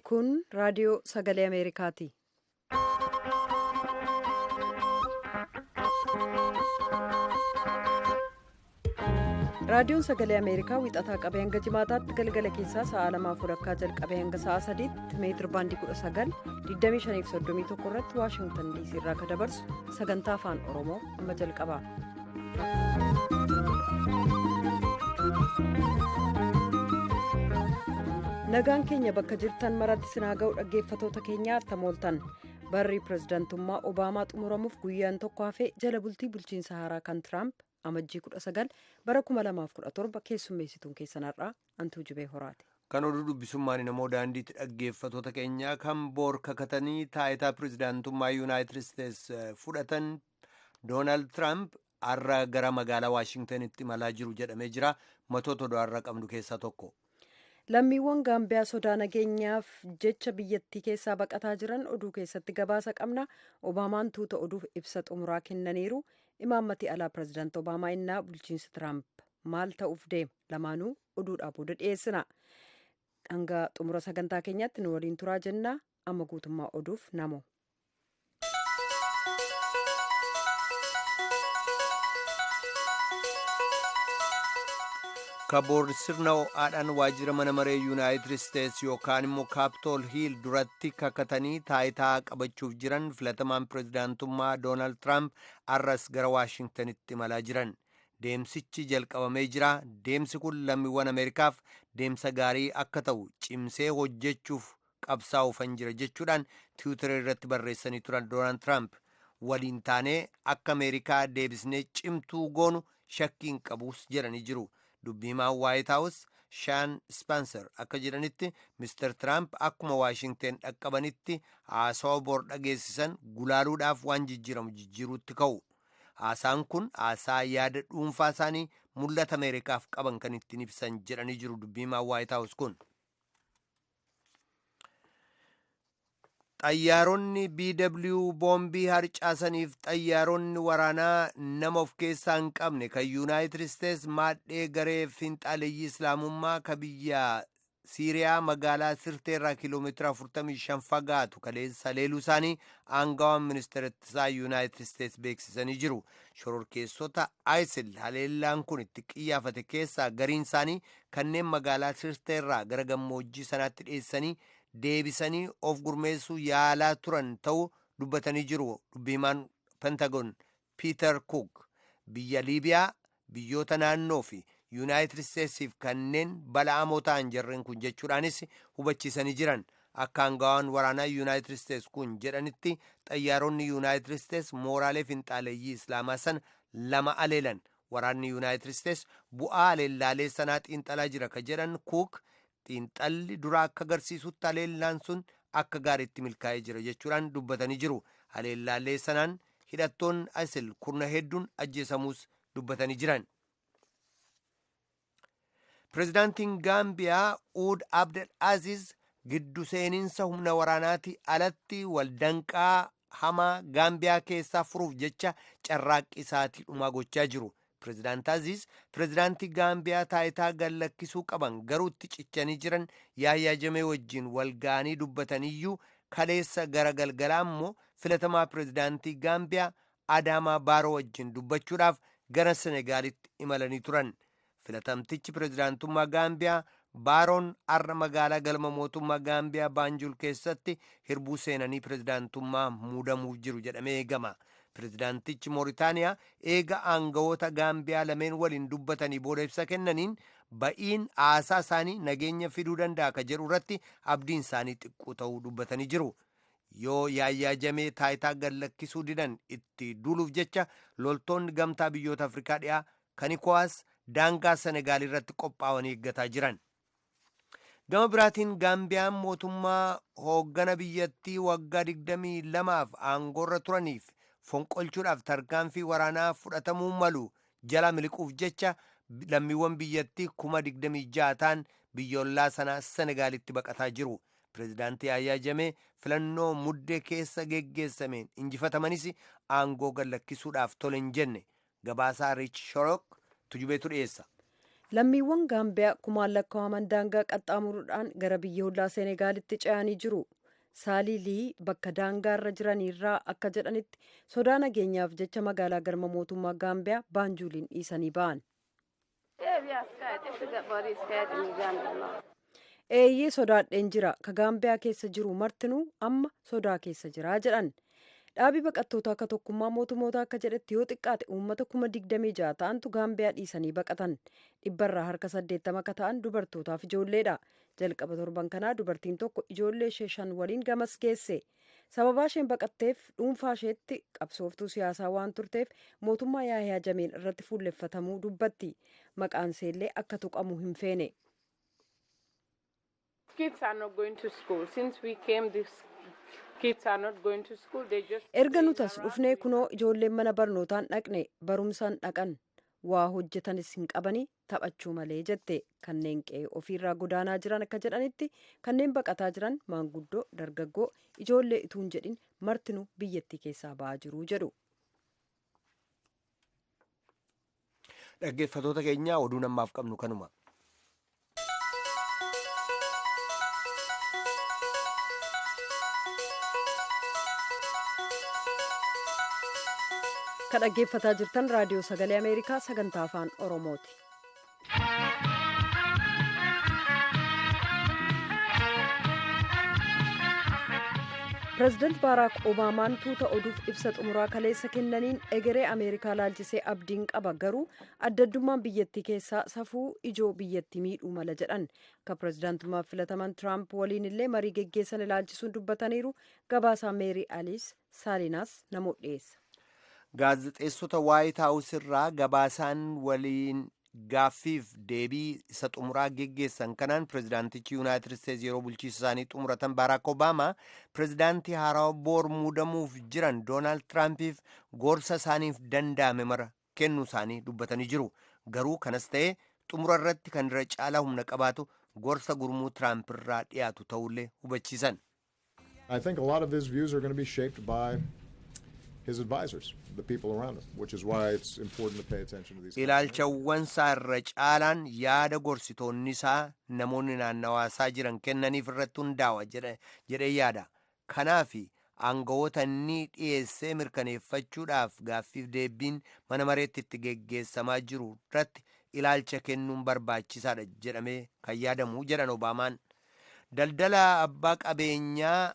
Kun raadiyoo sagalee Ameerikaati. Raadiyoon sagalee Ameerikaa wixataa qabee hanga jimaataatti galgala keessaa sa'a 2:30 jalqabee hanga sa'a 3tti meetir baandii 19 25 31 irratti Waashingtan DC irraa kan dabarsu sagantaa afaan Oromoo amma jalqaba. Nagaan keenya bakka jirtan maratti sinaa ga'u dhaggeeffatoota keenyaa tamooltan. Barri pirezidaantummaa Obaamaa xumuramuuf guyyaan tokko hafee jala bultii bulchiinsa haaraa kan Tiraamp amajjii 19 bara 2017 keessummeessituun keessan har'aa Antuu Jibee Horaati. Kan oduu dubbisummaan namoo daandiitti dhaggeeffatoota keenyaa kan boor kakatanii taayitaa pirezidaantummaa Yuunaayitid Isteets fudhatan Doonaald Tiraamp har'a gara magaalaa Waashingtanitti imalaa jiru jedhamee jira. Matoota oduu har'a qabnu keessaa tokko. Lammiiwwan Gaambiyaa sodaa nageenyaaf jecha biyyattii keessaa baqataa jiran oduu keessatti gabaasa qabna. Obaamaan tuuta oduuf ibsa xumuraa kennaniiru. Imaammati alaa pirezidaanti Obaamaa innaa bulchiinsa Tiraamp maal ta'uuf deema? Lamaanuu oduudhaa booda dhiyeessina. Hanga xumura sagantaa keenyaatti nu waliin turaa jenna. Amma guutummaa oduuf namo. Kaboor sirna ho'aadhaan waajjira mana maree Yuunaayitid Isteets yookaan immoo Kaapitool Hiil duratti kakatanii taayitaa qabachuuf jiran filatamaan pirezidaantummaa Doonaald Tiraamp arras gara Waashingtanitti imalaa jiran. Deemsichi jalqabamee jira. Deemsi kun lammiiwwan Ameerikaaf deemsa gaarii akka ta'u cimsee hojjechuuf qabsaa'uufan jira jechuudhaan tiwiitara irratti barreessanii turan Doonaald Tiraamp. Waliin taanee akka Ameerikaa deebisnee cimtuu goonu shakkii hin qabus jedhanii jiru. Dubbiimaan Waayit Haawus Shaan Ispaanser akka jedhanitti Mr. Tiraamp akkuma Waashingten dhaqqabanitti haasawa bor dhageessisan gulaaluudhaaf waan jijjiiramu jijjiiruutti ka'u. Haasaan kun haasaa yaada dhuunfaa isaanii mul'ata Ameerikaaf qaban kan ittiin ibsan jedhanii jiru dubbiimaan Waayit Haawus kun. Xayyaaronni BW boombii harcaasaniif xayyaaronni waraanaa nama of keessaa hin qabne kan Yuunaayitid Isteets maadhee garee finxaaleeyyii Islaamummaa ka biyya Siiriyaa magaalaa Sirteerraa kiiloomeetira 45 fagaatu kaleessa leeluu isaanii aangawaan ministeera ittisaa Yuunaayitid Isteets beeksisanii jiru. Shororkeessota ISIL haleellaan kun itti qiyyaafate keessaa gariin isaanii kanneen magaalaa Sirteerraa gara gammoojjii sanaatti dhiyeessanii deebisanii of gurmeessuu yaalaa turan ta'uu dubbatanii jiru. Dubbiimaan Pentagon Piiter Cook biyya Liibiyaa biyyoota naannoo fi Yuunaayitid Isteetsiif kanneen bala'amoo ta'an jarreen kun jechuudhaanis hubachiisanii jiran. Akka aangawaan waraanaa Yuunaayitid Isteets kun jedhanitti xayyaaronni Yuunaayitid Isteets mooraalee finxaaleeyyii Islaamaa sana lama aleelan. Waraanni Yuunaayitid Isteets bu'aa aleellaalee sanaa xiinxalaa jira ka jedhan Cook xiinxalli duraa akka agarsiisutti haleellaan sun akka gaariitti milkaa'ee jira jechuudhaan dubbatanii jiru. Haleellaalee sanaan hidhattoonni ISIL kurna hedduun ajjeesamuus dubbatanii jiran. Pireezidaantiin Gaambiyaa Uud Abdel Aziz giddu seeninsa humna waraanaati alatti waldanqaa hamaa Gaambiyaa keessaa furuuf jecha carraaqqii isaatii dhumaa gochaa jiru. Pireezidaant Aziz pireezidaantii Gaambiyaa taayitaa gallakkisuu qaban garuu itti cichanii jiran Yaayyaa Jamee wajjin wal ga'anii dubbataniyyuu kaleessa gara galgalaa immoo filatamaa pireezidaantii Gaambiyaa Adaamaa Baaroo wajjin dubbachuudhaaf gara Senegaalitti imalanii turan. Filatamtichi pireezidaantummaa Gaambiyaa Baaroon har'a magaalaa galma mootummaa Gaambiyaa Baanjul keessatti hirbuu seenanii pireezidaantummaa muudamuuf jiru jedhamee eegama. Pireezidaantichi Mooritaaniyaa eega aangawoota Gaambiyaa lameen waliin dubbatanii booda ibsa kennaniin ba'iin haasaa isaanii nageenya fiduu danda'a ka jedhu irratti abdiin isaanii xiqqoo ta'uu dubbatanii jiru. Yoo Yaayyaa Jamee taayitaa gallakkisuu didan itti duuluuf jecha loltoonni gamtaa biyyoota Afrikaa dhiyaa kan ECOWAS daangaa Senegaal irratti qophaa'anii eeggataa jiran. Gama biraatiin Gaambiyaan mootummaa hooggana biyyattii waggaa 22f aangoorra turaniif fonqolchuudhaaf tarkaanfii waraanaa fudhatamuu malu jala miliquuf jecha lammiiwwan biyyattii 26,000 ta'an biyyoolaa sanaa Senegaalitti baqataa jiru. Pireezidaantii Yaayyaa Jamee filannoo muddee keessa geggeessameen injifatamanis aangoo gallakkisuudhaaf tole hin jenne. Gabaasaa Riich Shorok tujubeetu dhiyeessa. Lammiiwwan Gaambiyaa kumaan lakkaa'aman daangaa qaxxaamuruudhaan gara biyya hollaa Senegaalitti ce'anii jiru. Saalilii bakka daangaarra jiraniirraa akka jedhanitti, sodaa nageenyaaf jecha magaalaa galma mootummaa Gaambiyaa Baanjuuliin dhiisanii ba'an. Eeyyee, sodaadheen jira. Ka Gaambiyaa keessa jiru martinuu amma sodaa keessa jira jedhan. Dhaabii baqattoota akka Tokkummaa Mootummoota akka jedhetti, yoo xiqqaate uummata 26,000 ta'antu Gaambiyaa dhiisanii baqatan. Dhibbarraa harka 80 akka ta'an dubartootaaf ijoolleedha. Jalqaba torban kanaa dubartiin tokko ijoollee ishee shan waliin gamas geesse. Sababaa isheen baqatteef dhuunfaa isheetti qabsooftuu siyaasaa waan turteef mootummaa Yaahiyaa Jameen irratti fuulleffatamuu dubbatti. Maqaan isheellee akka tuqamu hin feene. Kids are not going to school. Since we came, these kids are not going to school. They just Erga nuti as dhufnee kunoo ijoolleen mana barnootaan dhaqne, barumsaan dhaqan, waa hojjetanis hin qabanii, taphachuu malee jette. Kanneen qe'ee ofiirraa godaanaa jiran akka jedhanitti, kanneen baqataa jiran maanguddoo, dargaggoo, ijoollee ituun jedhin martinuu biyyattii keessaa ba'aa jiru jedhu. Dhaggeeffatoota keenya, oduu namaaf qabnu kanuma. Kan dhaggeeffataa jirtan Raadiyoo Sagalee Ameerikaa sagantaa Afaan Oromooti. Pireezidaant Baaraak Obaamaan tuuta oduuf ibsa xumuraa kaleessa kennaniin, egeree Ameerikaa laalchisee abdiin qaba, garuu adda addummaan biyyattii keessaa safuu ijoo biyyattii miidhuu mala jedhan. Akka pireezidaantummaaf filataman Tiraamp waliin illee marii geggeessan ilaalchisuun dubbataniiru. Gabaasaa Meerii Aliis Saalinaas namoota dhiyeessa. Gaazexeessota Waayit Haawus irraa gabaasaan waliin gaaffiif deebii isa xumuraa geggeessan kanaan, pirezidaantichi Yuunaayitid Isteetsi yeroo bulchiinsa isaanii xumuratan Baaraak Obaamaa pirezidaantii haarawaa boor muudamuuf jiran Doonaald Tiraampiif gorsa isaaniif danda'ame mara kennuu isaanii dubbatanii jiru. Garuu kanas ta'e, xumura irratti kan irra caalaa humna qabaatu gorsa gurmuu Tiraamp irraa dhiyaatu ta'ullee hubachiisan. I think a lot of his views are going to be shaped by his advisors, the people around him, which is why it's important to pay attention to these. Ilaalchawwan isaa irra caalaan yaada gorsitoonni isaa, namoonni naannawaa isaa jiran kennaniif irratti hundaa'a jedhee yaada. Kanaaf aangawoota inni dhiyeessee mirkaneeffachuudhaaf gaaffiif deebiin mana mareetti itti geggeessamaa jiru irratti ilaalcha kennuun barbaachisaadha jedhamee kan yaadamu jedhan Obaamaan. Daldala abbaa qabeenyaa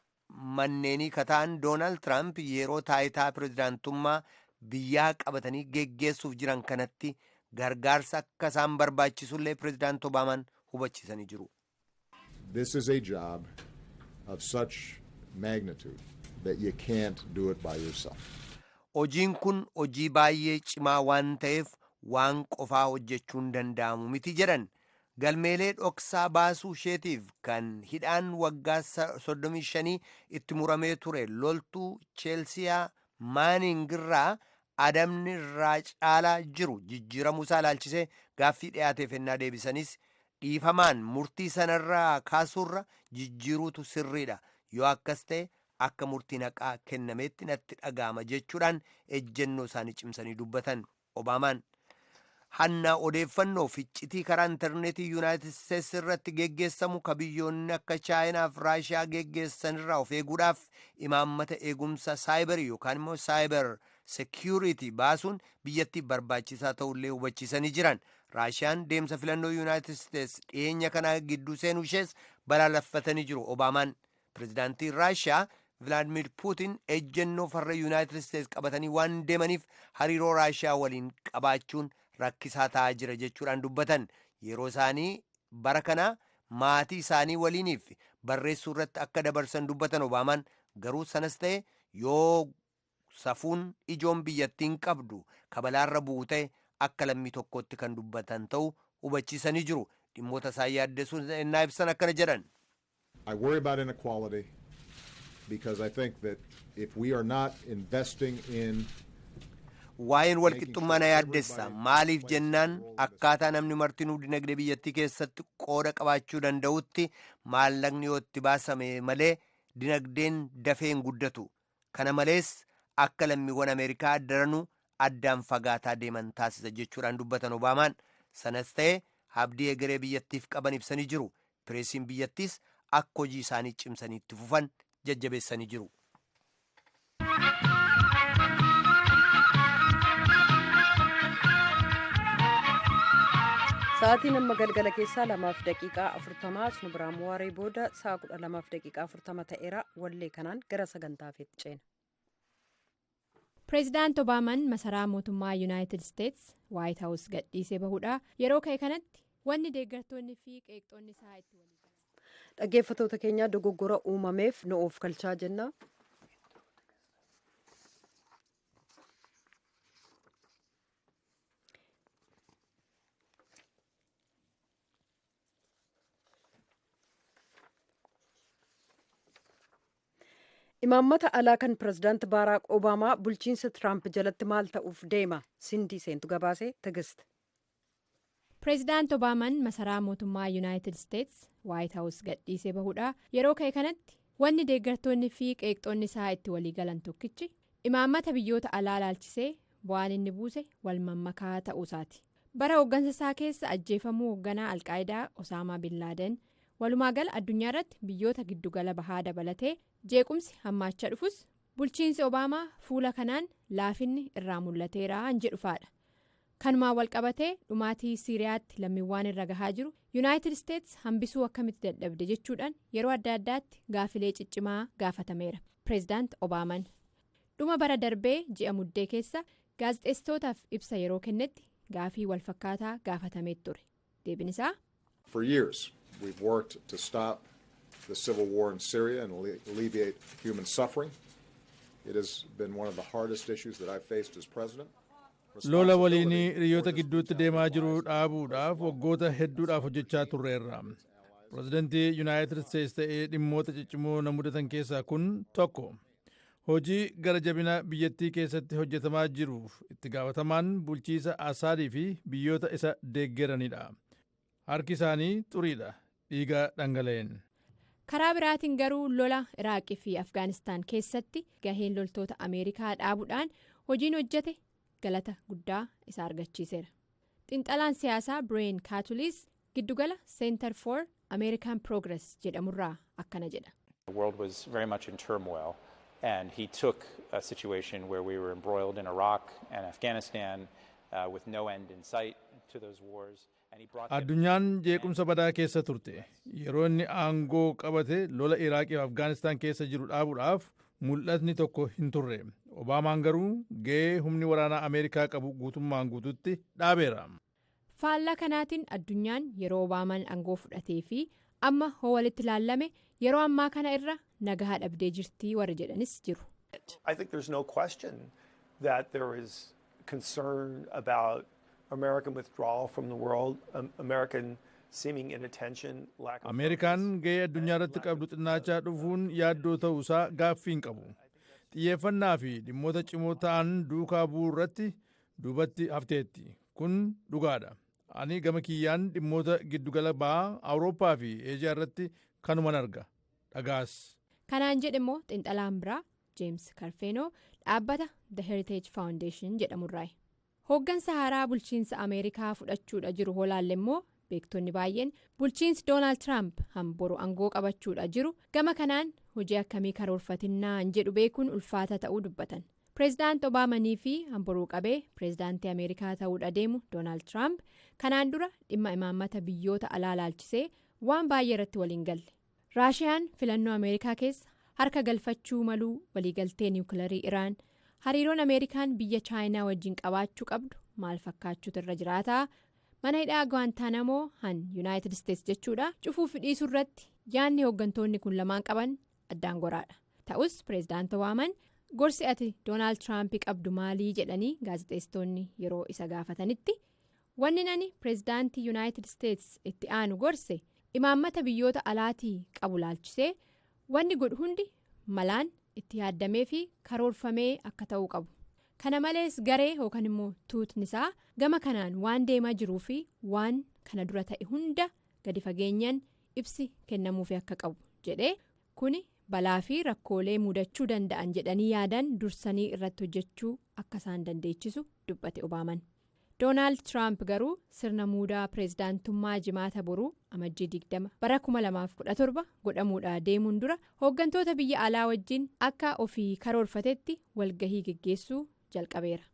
manneenii kataan Doonaald Tiraamp yeroo taayitaa pirezidaantummaa biyyaa qabatanii geggeessuuf jiran kanatti gargaarsa akka isaan barbaachisullee pirezidaant Obaamaan hubachiisanii jiru. This is a job of such magnitude that you can't do it by yourself. Hojiin kun hojii baay'ee cimaa waan ta'eef waan qofaa hojjechuun danda'amu miti jedhan. Galmeelee dhoksaa baasuu isheetiif kan hidhaan waggaa 35 itti muramee ture loltuu Cheelsiyaa Maaningirraa adamni irraa caalaa jiru jijjiiramuu isaa ilaalchisee gaaffii dhiyaateef ennaa deebisanis, dhiifamaan murtii sanarraa kaasuurra jijjiiruutu sirriidha, yoo akkas ta'e akka murtiin haqaa kennameetti natti dhaga'ama jechuudhaan ejjennoo isaanii cimsanii dubbatan Obaamaan. Hanna odeeffannoo ficcitii karaa intarneetii Yuunaayitid Isteetsi irratti geggeessamu ka biyyoonni akka Chaayinaa fi Raashiyaa geggeessan irraa of eeguudhaaf imaammata eegumsa saayibarii yookaan immoo cyber security baasuun biyyattiif barbaachisaa ta'ullee hubachiisanii jiran. Raashiyaan deemsa filannoo Yuunaayitid Isteetsi dhiyeenya kana gidduu seenuu ishees balaaleffatanii jiru Obaamaan. Pireezidaantiin Raashiyaa Vilaadimir Puutin ejjennoo farra Yuunaayitid Isteetsi qabatanii waan deemaniif hariiroo Raashiyaa waliin qabaachuun rakkisaa ta'aa jira jechuudhaan dubbatan. Yeroo isaanii bara kana maatii isaanii waliiniif barreessuu irratti akka dabarsan dubbatan Obaamaan. Garuu sanas ta'e, yoo safuun ijoon biyyattiin qabdu kabalaarra bu'u ta'e, akka lammii tokkotti kan dubbatan ta'u hubachiisanii jiru. Dhimmoota isaan yaaddessuun ennaa ibsan akkana jedhan. I worry about inequality because I think that if we are not investing in Waa'een walqixxummaa na yaaddessa. Maaliif jennaan, akkaataa namni martinuu dinagdee biyyattii keessatti qooda qabaachuu danda'utti maallaqni yoo itti baasame malee dinagdeen dafee hin guddatu. Kana malees akka lammiiwwan Ameerikaa daranuu addaan fagaataa deeman taasisa jechuudhaan dubbatan Obaamaan. Sanas ta'e, Abdii egeree biyyattiif qaban ibsanii jiru. Pireesiin biyyattiis akka hojii isaanii cimsanii itti fufan jajjabeessanii jiru. Sa'aatiin amma galgala keessaa 2:40, nu biraan waaree booda sa'a 12:40 ta'eera. Wallee kanaan gara sagantaa feetti ceena. Pireezidaant Obaamaan masaraa mootummaa Yuunaayitid Isteets, Waayit Haawus, gadhiisee bahuudha yeroo ka'e kanatti wanni deeggartoonni fi qeeqxoonni isaa itti walii Dhaggeeffatoota keenya, dogoggora uumameef nu of kalchaa jenna. Imaammata alaa kan pirezidaanti Baaraak Obaamaa bulchiinsa Tiraamp jalatti maal ta'uuf deema? Sindii seentu gabaasee, Tigist. Pireezidaant Obaamaan masaraa mootummaa Yuunaayitid Isteets, Waayit Haawus, gadhiisee bahuudha yeroo ka'e kanatti wanni deeggartoonni fi qeeqxoonni isaa itti waliigalan tokkichi imaammata biyyoota alaa laalchisee bu'aan inni buuse wal mammakaa ta'uusaati. Bara hooggansa isaa keessa ajjeefamuu hoogganaa Alqaayidaa Osaamaa Bin Laaden, walumaa gala addunyaa irratti biyyoota giddugala bahaa dabalatee jeequmsi hammaachaa dhufus, bulchiinsi Obaamaa fuula kanaan laafinni irraa mul'ateera jedhufaadha. Kanumaan walqabatee dhumaatii Siiriyaatti lammiiwwan irra gahaa jiru Yuunaayitid Isteets hambisuu akkamitti dadhabde jechuudhaan yeroo adda addaatti gaafilee ciccimaa gaafatameera. Pireezidaant Obaamaan dhuma bara darbee ji'a Muddee keessa gaazexeessitootaaf ibsa yeroo kennetti gaafii walfakkaataa gaafatamee ture. Deebiin isaa. For years, we've worked to stop the civil war in Syria and alleviate human suffering. It has been one of the hardest issues that I've faced as president. Lola waliinii hiriyoota gidduutti deemaa jiru dhaabuudhaaf waggoota hedduudhaaf hojjechaa turreerra. Pirezidantii Yuunaayitid Isteets ta'ee dhimmoota ciccimoo na mudatan keessaa kun tokko. Hojii gara jabina biyyattii keessatti hojjetamaa jiruuf itti gaafatamaan bulchiisa Asaadii fi biyyoota isa deeggaranidha. Harki isaanii xuriidha dhiiga dhangala'een. Karaa biraatiin garuu lola Iraaqii fi Afgaanistaan keessatti gaheen loltoota Ameerikaa dhaabuudhaan hojiin hojjete galata guddaa isa argachiiseera. Xiinxalaan siyaasaa Bireen Kaatuliis giddugala Center for American Progress jedhamurraa akkana jedha. The world was very much in turmoil, and he took a situation where we were embroiled in Iraq and Afghanistan with no end in sight to those wars. Addunyaan jeequmsa badaa keessa turte. Yeroo inni aangoo qabate lola Iraaqii fi Afgaanistaan keessa jiru dhaabuudhaaf mul'atni tokko hin turre. Obaamaan garuu ga'ee humni waraanaa Ameerikaa qabu guutummaan guututti dhaabeera. Faallaa kanaatiin addunyaan yeroo Obaamaan aangoo fudhatee fi amma hoo walitti ilaallame yeroo ammaa kana irra nagaa dhabdee jirtii warri jedhanis jiru. I think there's no question that there is concern about American withdrawal from the world, American seeming inattention, lack of Ameerikaan ga'ee addunyaa irratti qabdu xinnaachaa dhufuun yaaddoo ta'uusaa gaaffii hin qabu. Xiyyeeffannaa fi dhimmoota cimoo ta'an duukaa bu'uu irratti duubatti hafteetti. Kun dhugaadha. Ani gama kiyyaan dhimmoota giddugala bahaa, Awurooppaa fi Eeshiyaa irratti kanuman arga. Dhagaas. Kanaan jedhe immoo xiinxalaan biraa Jeems Karfeenoo dhaabbata The Heritage Foundation jedhamurraayi. Hooggansa haaraa bulchiinsa Ameerikaa fudhachuudha jiru holaalle immoo beektonni baay'een bulchiinsi Doonaald Tiraamp hamboru aangoo qabachuudha jiru gama kanaan hojii akkamii karoorfatinnaan jedhu beekuun ulfaata ta'uu dubbatan. Pireezidaant Obaamanii fi hamboruu qabee pireezidaantii Ameerikaa ta'uudha deemu Doonaald Tiraamp kanaan dura dhimma imaammata biyyoota alaa laalchisee waan baay'ee irratti waliin galle. Raashiyaan filannoo Ameerikaa keessa harka galfachuu maluu, waliigaltee niwukilarii Iraan, hariiroon Ameerikaan biyya Chaayinaa wajjin qabaachuu qabdu maal fakkaachuutu irra jiraataa, mana hidhaa Gwaantaanamoo han Yuunaayitid Isteets jechuudha cufuuf dhiisuu irratti yaadni hooggantoonni kun lamaan qaban addaan goraadha. Ta'us pireezidaant Obaamaan gorsi ati Doonaald Tiraamp qabdu maalii jedhanii gaazexeessitoonni yeroo isa gaafatanitti, wanni ani pireezidaantii Yuunaayitid Isteets itti aanu gorse imaammata biyyoota alaatii qabu laalchisee wanni godhu hundi malaan itti yaaddamee fi karoorfamee akka ta'uu qabu. Kana malees garee yookaan immoo tuutni isaa gama kanaan waan deemaa jiruu fi waan kana dura ta'e hunda gadi fageenyaan ibsi kennamuufi akka qabu jedhee, kuni balaa fi rakkoolee mudachuu danda'an jedhanii yaadan dursanii irratti hojjechuu akka isaan dandeechisu dubbate Obaaman. Doonaald Tiraamp garuu sirna muudaa pireezidaantummaa jimaata boruu amajjii 20 bara 2017 godhamuudha deemuun dura hooggantoota biyya alaa wajjin akka ofii karoorfatetti walgahii geggeessuu jalqabeera.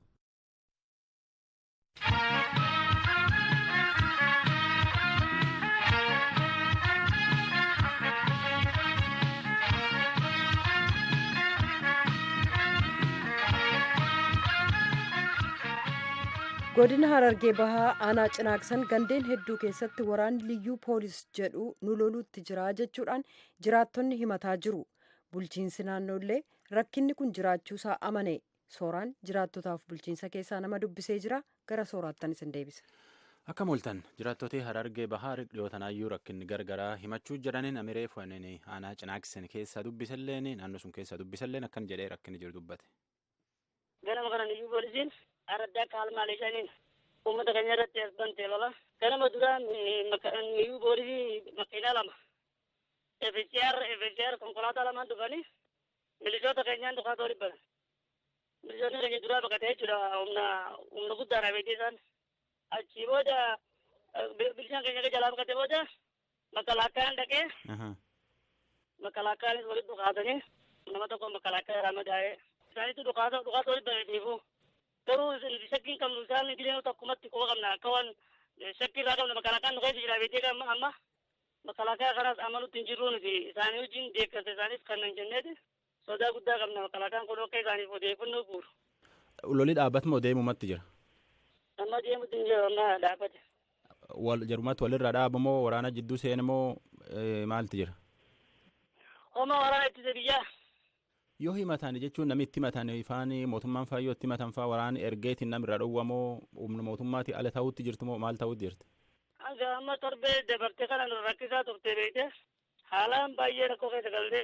Godina Harargee Bahaa aanaa Cinaaksan gandeen hedduu keessatti waraanni liyyuu poolis jedhu nu loluutti jira jechuudhaan jiraattonni himataa jiru. Bulchiinsi naannoollee rakkinni kun jiraachuusaa amane. Sooraan jiraattotaaf bulchiinsa keessaa nama dubbisee jira. Gara sooraattan isin deebisa. Akka mooltan jiraattotee Harargee Bahaa dhiyootanaayyuu rakkinni gargaraa himachuu jedhaniin amiree fuuneen aanaa Cinaaksan keessaa dubbisalleen naannoo sun keessaa dubbisalleen akkan jedhee rakkinni jiru dubbate. Ganama kana liyyuu poolisiin araddaa kaalmaalee shaniin uummata keenya irratti as bantee lola. Ganama duraa liyyuu poolisii makiinaa lama FCR konkolaataa lamaan dhufanii milishoota keenyaan dhukaatoo dhibban. Milishoonni keenya duraa baqatee jechuudha humna guddaadha beektii isaan. Achii booda milishaan keenya jalaa baqatee booda makalaakaan dhaqee makalaakaanis walitti dhukaatanii nama tokko makalaakaa irraa madaa'ee. Isaanitti dhukaatoo dhibban garuu shakkiin qabnu isaan jireenya tokkumatti quba qabna akka waan shakkii irraa qabna makalaakaan nu keessa jira beekee amma makalaakaa kanas amanutti hin jirru nuti isaanii wajjin deeggarsa isaaniif kan hin jenneeti sodaa guddaa qabna makalaakaan kun akka isaaniif odeeffannoo guuru. Lolli dhaabbatuma deemumatti jira. Amma deemutti hin jiru amma dhaabbate. Jarumatti walirraa dhaabamoo waraana jidduu seenamoo maalti jira? Homa waraana ittisa biyyaa. Yoo himatan jechuun namni itti himatan ifaan mootummaan faayyoo itti himatan faa waraana ergeetiin namirraa dhowwamoo humna mootummaati ala ta'utti jirtu moo maal ta'utti jirti? Hanga amma torbee dabarte kana nu rakkisaa turte beekte haalaan baay'ee rakkoo keessa galtee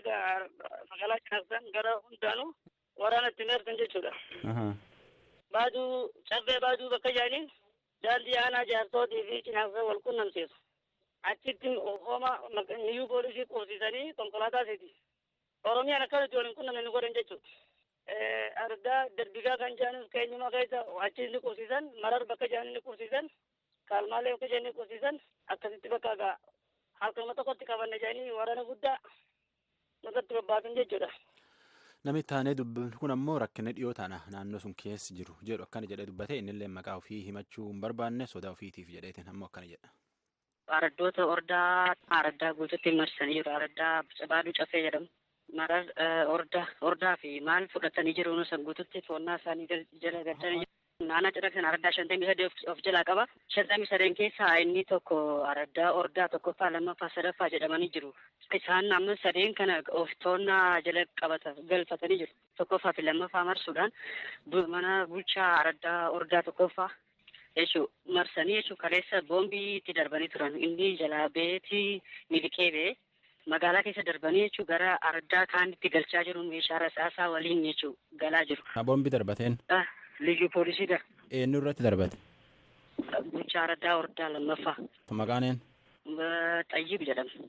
magaalaa Cinaaksan gara hundaanuu waraana itti meertan jechuudha. Baaduu caffee baaduu bakka jaaniin daandii aanaa jaarsootii fi Cinaaksan wal qunnamsiisu. Achitti homa niyyuu poolisii qubsiisanii konkolaataa seeti. Oromiyaan akka nuti waliin qunnamne nu godhan jechuudha. Ardaa darbigaa kan jaanuuf keenyuma keessa achi ni qubsiisan, marar bakka jaanii ni qubsiisan, kaalmaalee bakka jaanii ni qubsiisan, akkasitti bakka egaa halkanuma tokkotti qabanne jaanii waraana guddaa nurratti bobbaasan jechuudha. Namni taanee dubbifni kun ammoo rakkinni dhiyoo tana naannoo sun keessa jiru jedhu akkana jedhee dubbate innillee maqaa ofii himachuu hin barbaanne sodaa ofiitiif jedheetiin ammoo akkana jedha. Araddoota ordaa araddaa guutuutti marsanii jiru. Araddaa baaduu caffee jedhamu. Marar ordaa fi maal fudhatanii jiru san guututti to'annaa isaanii jala galchanii jiru. Naannoo Cinaaksan araddaa 53 of jalaa qaba. 53 keessaa inni tokko araddaa ordaa tokkoffaa lammaffaa sadaffaa jedhamanii jiru. Isaan amma sadeen kana of to'annaa jala qabata galfatanii jiru. Tokkoffaa fi lammaffaa marsuudhaan mana bulchaa araddaa ordaa tokkoffaa jechuun marsanii jechuun kaleessa boombii itti darbanii turan. Inni jalaa beetii miliqee bee. Magaalaa keessa darbanii jechuun gara araddaa kaanitti galchaa jiru meeshaa rasaasaa waliin jechuun galaa jiru. Boombii darbateen? Liyyuu poolisiidha. Eenyu irratti darbate? Bulchaa araddaa ordaa lammaffaa. Maqaan eenyu? Xayyib jedhama.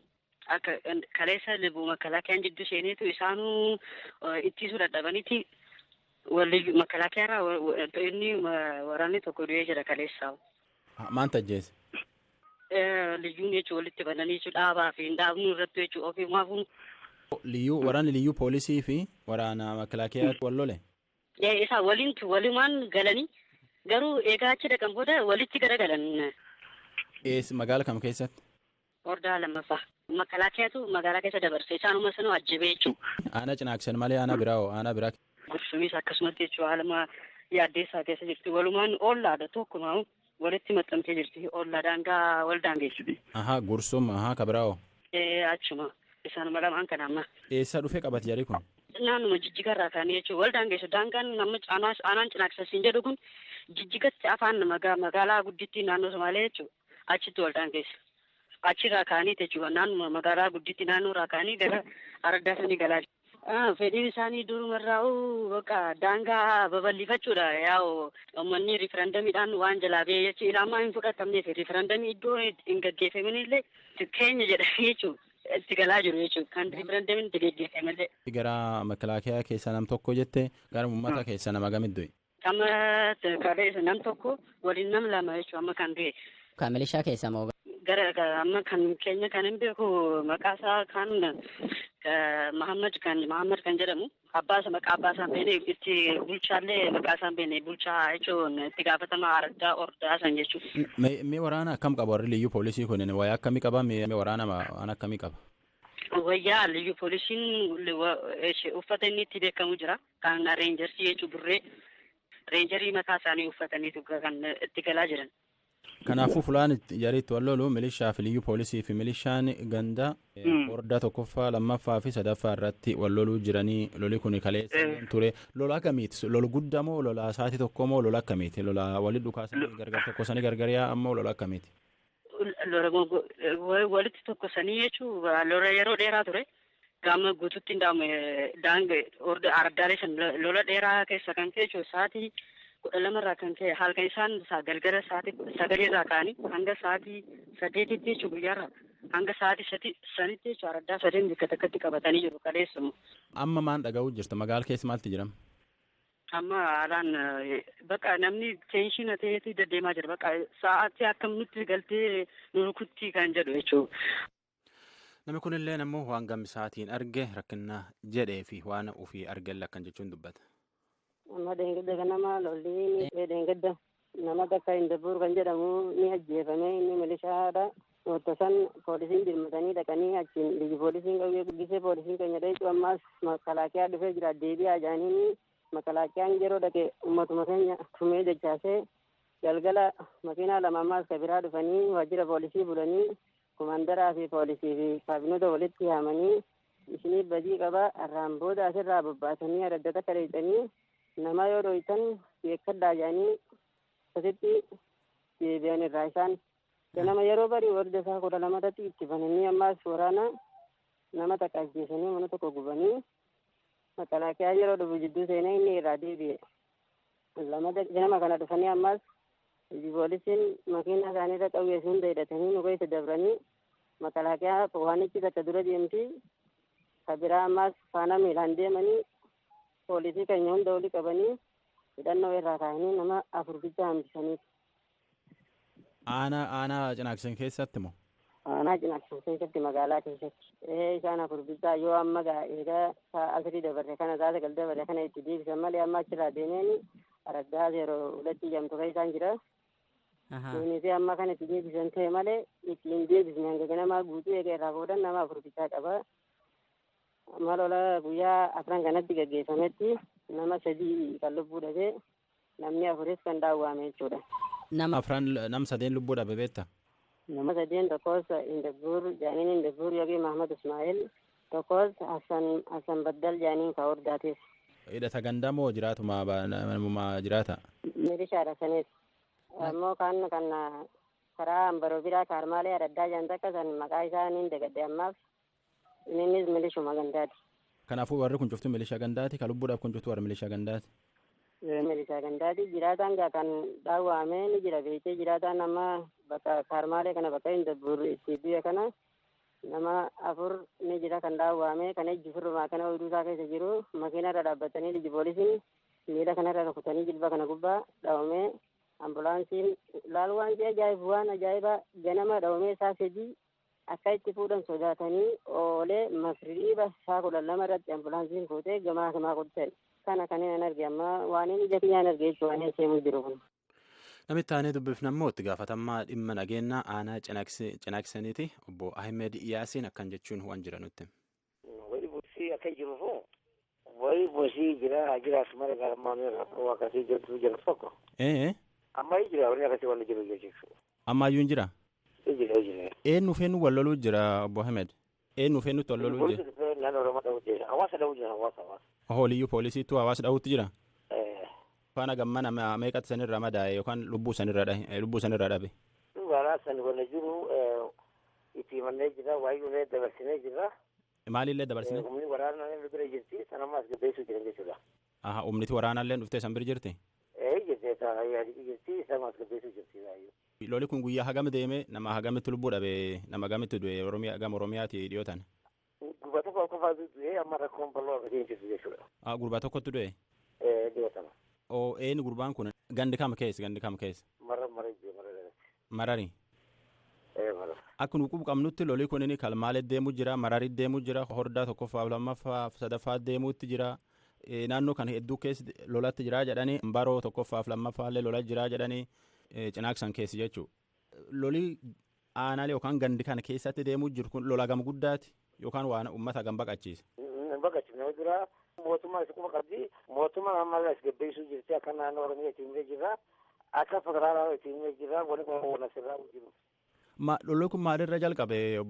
Akka kaleessa lubbuu makalaakiyaan jidduu seeneetu isaanuu ittisuu dadhabaniiti makalaakiyaarraa inni waraanni tokko du'ee jira kaleessa. Maal ajjeese? Liyyuun jechuun walitti bananii jechuun dhaabaa fi hin dhaabnu irratti jechuun ofii maafuun. Liyyuu waraanni liyyuu poolisii fi waraana makalaakiyaa wal lole? Isaa waliin walumaan galanii garuu eegaa achi dhaqan booda walitti garagalan. Eessa magaala kam keessatti? Ordaa lammaffaa. Makalaakiyaatu magaalaa keessa dabarse isaanuma sanuu ajjabee jechuudha. Aanaa Cinaaksan malee aanaa biraa hoo aanaa biraa? Gursumis akkasumatti jechuudha haaluma yaaddeessaa keessa jirti walumaan ollaadha tokkumaa walitti maxxantee jirti ollaa daangaa wal daangeessiti. Ahaa gursum ahaa kabiraa'oo. Achuma isaanuma lamaan kana amma. Eessa dhufee qabate jarri kun? Naannuma jijjigarraa kaanii jechuudha wal daangeessu daangaan nama aanaan Cinaaksan siin jedhu kun jijjigatti afaan magaalaa guddittii naannoo Somaalee jechuudha achitti wal daangeessu. Achirraa kaanii jechuudha naannuma magaalaa guddittii naannoorraa kaanii gara araddaa sanii galaa jiru. Fedhiin isaanii durumarraa bakka daangaa babal'ifachuudha. Yaa'u uummanni riifarandamiidhaan waan jalaa ba'e jechuudha. Ilaamaa hin fudhatamneef riifarandamii iddoo hin gaggeeffamin illee keenya jedhanii jechuudha itti galaa jiru jechuudha. Kan riifarandamiin itti gaggeeffamallee. Gara makalaakiyaa keessa nam tokko jette gara uummata keessa nama gamit du'e. Amma kaleessa nam tokko waliin nam lama jechuudha amma kan du'e. Kan milishaa keessa moo? Gara amma kan keenya kan hin beeku maqaa isaa kan Mahammad kan jedhamu abbaasa maqaa abbaa isaan beekne itti bulchaallee maqaa isaan beekne bulchaa jechuun itti gaafatama araddaa ordaa san jechuudha. Mee waraana akkam qaba warri liyyuu poolisii kun wayyaa akkamii qaba mee waraana waan akkamii qaba? Wayyaa liyyuu poolisiin uffata inni itti beekamu jira kan reenjarsii jechuun burree reenjarii mataa isaanii uffataniitu kan itti galaa jiran. Kanaafuu fulaan jariitti wal lolu milishaa fi liyyuu poolisii fi milishaan ganda hordaa tokkoffaa lammaffaa fi sadaffaa irratti wal loluu jiranii loli kun kaleessa ture. Lola akkamiiti? Lola guddaa moo lola sa'aatii tokko moo lola akkamiiti? Lola walitti dhukaasanii gargar tokkosanii gargar yaa'an moo lola akkamiiti? Walitti tokkosanii jechuun lola yeroo dheeraa ture. Gama guutuutti hin daanga'e ardaalee san lola dheeraa keessa kan ka'e jechuun sa'aatii 12 irraa kan ka'e halkan isaan galgala sa'aatii 9 irraa ka'anii hanga sa'aatii 8tti jechuun guyyaarraa hanga sa'aatii 5tti jechuun araddaa sadeen bakka takkatti qabatanii jiru kaleessumu. Amma maan dhaga'uu jirtu magaala keessa maaltu jira? Amma haalaan bakka namni teenshiina ta'eeti deddeemaa jira bakka sa'aatii akkam nutti galtee nu rukutti kan jedhu jechuudha. Namni kunillee ammoo waan gammisaatiin arge rakkina jedhee fi waan ofii argelle akkan jechuun dubbata. Amma dheengadda ganama lolli dheengadda nama takka Indabuur kan jedhamu ni ajjeefame inni milishaadha. Ottosan poolisiin dirmatanii dhaqanii achiin liyyu poolisiin qawwee guddisee poolisiin keenya dheecu ammaas makalaakiyaa dhufee jira deebi'aa jedhanii makalaakiyaan yeroo dhaqe uummatuma keenya tumee dachaasee galgala makiinaa lama ammaas ka biraa dhufanii waajjira poolisii bulanii kumandaraa fi poolisii fi kaabinota walitti yaamanii isinii badii qaba irraan booda asirraa bobbaasanii aradda takka dheeyxanii nama yoo dhoytan beekadhaa jedhanii akkasitti deebi'an irraa isaan ganama yeroo barii warda isaa 12 irratti itti bananii ammaas waraana nama takka ajjeesanii mana tokko gubanii makalaakiyaa yeroo dhufu jidduu seenee inni irraa deebi'e. Lama ganama kana dhufanii ammaas poolisiin makiinaa isaanii irra qawwee hunda hidhatanii nu keessa dabranii makalaakiyaa waanichi takka dura deemti ka biraa ammaas faana miilaan deemanii poolisii keenya hunda olii qabanii hidhannoo irraa kaa'anii nama 4 bicha hambisaniiti. Aanaa Cinaaksan keessatti moo? Aanaa Cinaaksan keessatti magaalaa keessatti. Isaan 4 bichaa yoo amma egaa sa'a 3 dabarre kana sa'a 9 dabarre kana itti deebisan malee amma achirraa deemeen araddaa 02 jedhamtu kan isaan jira. Kunis amma kana itti deebisan ta'e malee itti hin deebisne hanga ganamaa guutuu eega irraa boodan nama 4 bichaa qaba. Amma lola guyyaa 4 kanatti gaggeeffametti nama 3 kan lubbuu dhabe namni 4 kan daawwame jechuudha. Nama 4 nam 3 lubbuu dhabe beekta? Nama 3 tokkos Indabuur jaaniin Indabuur yookiin Mahamad Ismaa'il tokkos Hassan Baddal jaaniin ka hordaatis. Hidhata gandaa moo jiraatuma namuma jiraata? Milishaadha sanis. Ammoo kan karaa Ambaroo biraa kaarmaalee adda addaa takka san maqaa isaa niin dagadde ammaaf innis milishuma gandaati. Kanaafuu warri kun cuftu milishaa gandaati ka lubbuudhaaf kun cuftu warra milishaa gandaati. Milishaa gandaati jiraataan gaa kan dhaawwame ni jira beekee jiraataan amma bakka kaarmaalee kana bakka Indabuur itti biyya kana nama 4 ni jira kan dhaawwame kan ejji firrumaa kana oyduu isaa keessa jiru makiina irra dhaabbatanii liji poolisiin miila kanarra rukutanii jilba kana gubbaa dhaawame ambulaansiin laalu waan ajaa'ibu waan ajaa'ibaa ganama dhaawame isaa 3 akka itti fuudhan sodaatanii oolee masriiba isaa 12 irratti ambulaansiin fuutee gamaa gamaa kutte kana kan hin arge amma waan inni ija kiyyaan arge jechuun waan seemuu jiru kun. Namitti aanee dubbifne ammoo itti gaafatamaa dhimma nageenyaa aanaa Cinaaksaniiti obbo Ahmed Yaasiin akkan jechuun waan jira nutti. Wali buusii akka jiru foo wali buusii jira jiraas mara garmaamee rakkoo akkasii jirtu jiru tokko. Amma jira wanni akkasii wanni jiru jechuudha. Ammayyuu hin jira? Jira. Eenyu feenu wal loluu jira obbo Ahmed? Eenyu feenutti wal loluu jira? Naannoo Oromoo dha'uu jira. Hawaasa dha'uu jira hawaasa. Holiyyuu poolisiitu hawaasa dha'uutti jira? Faana gammana meeqatti sanirra madaa'e yookaan lubbuu sanirra dhabe? Dhugaadhaa san wanna jiru itti himannee jira waayyuulee dabarsinee jira. Maalillee dabarsine? Humni waraanaa bira jirti sanamma as gabbeessuu jiran jechuudha. Aha humniti waraanaallee dhuftee san bira jirti? Jirti jirti sama as gabbeessuu jirti waayyuu. Loli kun guyyaa hagam deeme nama hagamitti lubbuu dhabe nama hagamitti du'e Oromiyaa gama Oromiyaati dhiyootan? Gurbaa tokko qofaatu du'e amma rakkoon bal'oo akkasii hin jirtu jechuudha. Gurbaa tokkotti du'e? Dhiyootama. Oo eenyu gurbaan kun gandi kam keessa gandi kam keessa? Mara mara jee mara dha. Marari. Ee mara. Akka nu qabnutti loli kun inni kalmaalee deemu jira mararii deemu jira hordaa tokkoffaa lammaffaa sadaffaa deemuutti jira. Naannoo kan hedduu keessa lolatti jira jedhanii baroo tokkoffaaf lammaffaallee lola jira jedhanii cinaaksan keessi jechuudha. Loli aanaalee yookaan gandi kana keessatti deemuu jiru kun lola gam guddaati yookaan waan uummata gam baqachiisa. Baqachiifne jira mootummaa isa quba qabdi mootummaan amma as gabbeessuu jirti akka naannoo Oromiyaa itti himee jira akka federaalaa itti himee jira wani kun waan asirraa jiru. Lolli kun maalirra jalqabe?